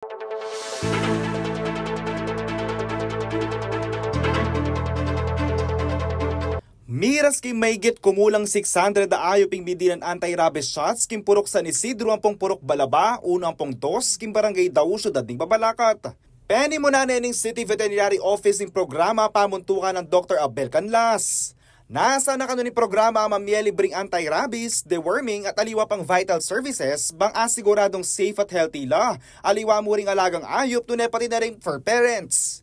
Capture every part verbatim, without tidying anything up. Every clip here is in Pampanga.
Miras king maigit kumulang six hundred a ayup ing midinan anti-rabies shots king purok San Isidro ampong purok Balaba, unu ampong dos king barangay Dau, syudad ning Mabalacat. Penimunan na ning City Veterinary Office ing programa pamuntukan nang Doktor Abel Canlas. Nasa na kanu ning programa a mamie libreng anti-rabies, deworming at aliwa pang vital services bang asiguradung safe at healthy la. Aliwa mu ring alagang ayup nune pati na ring fur parents.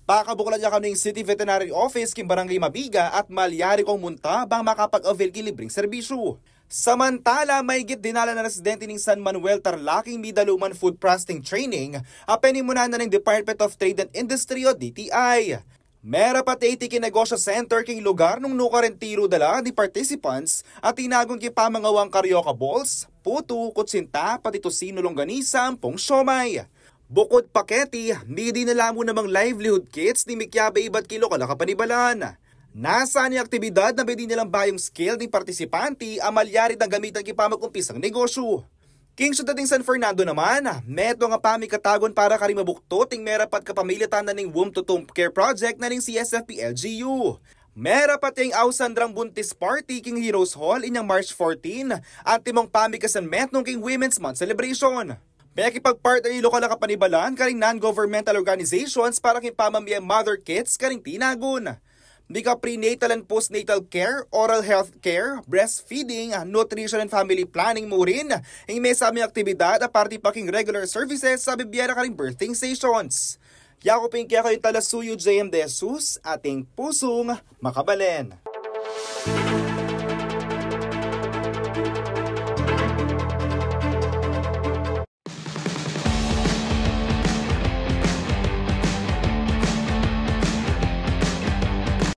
Pakabuklan ya kanu ing City Veterinary Office king Barangay Mabiga at malyari kong munta bang makapag-avail king libreng serbisyu. Samantala, maigit dinalan na residente ning San Manuel, Tarlac ing midaluman food processing training a penimunan na ning Department of Trade and Industry o D T I. Merapat eighty king negosyo center king lugar nung nukarin tiru da la ding participants a tinagun king pamangawang carioca balls, putu, kutsinta, pati tocino, longganisa ampong siomai. Bukud pa keti, midinan la mu namang livelihood kits ding mikiabe ibat king lokal a kapanibalan. Nasa ning aktibidad na midinan lang bayung skill ding partisipante a malyari dang gamitan king pamag-umpisang negosyu. King syudad ning San Fernando naman, metung a pamikatagun para karing mabuktuting merapat kapamilatan na ning Womb to Tomb Care Project na ning C S F P L G U. Merapat ya ing ausan drang buntis party king Heroes Hall inyang March fourteen, antimong pamikasan metung king Women's Month celebration. Mekipag-partner ing lokal a kapanibalan karing non-governmental organizations para king pamamie mother kits karing tinagun. Mika prenatal and postnatal care, oral health care, breastfeeding, nutrition and family planning mu rin ing mesaming aktibidad a parte pa king regular services a bibie da karing birthing stations. Yaku pin kekayu ing talasuyu, J M De Jesus, ating pusung makabalen.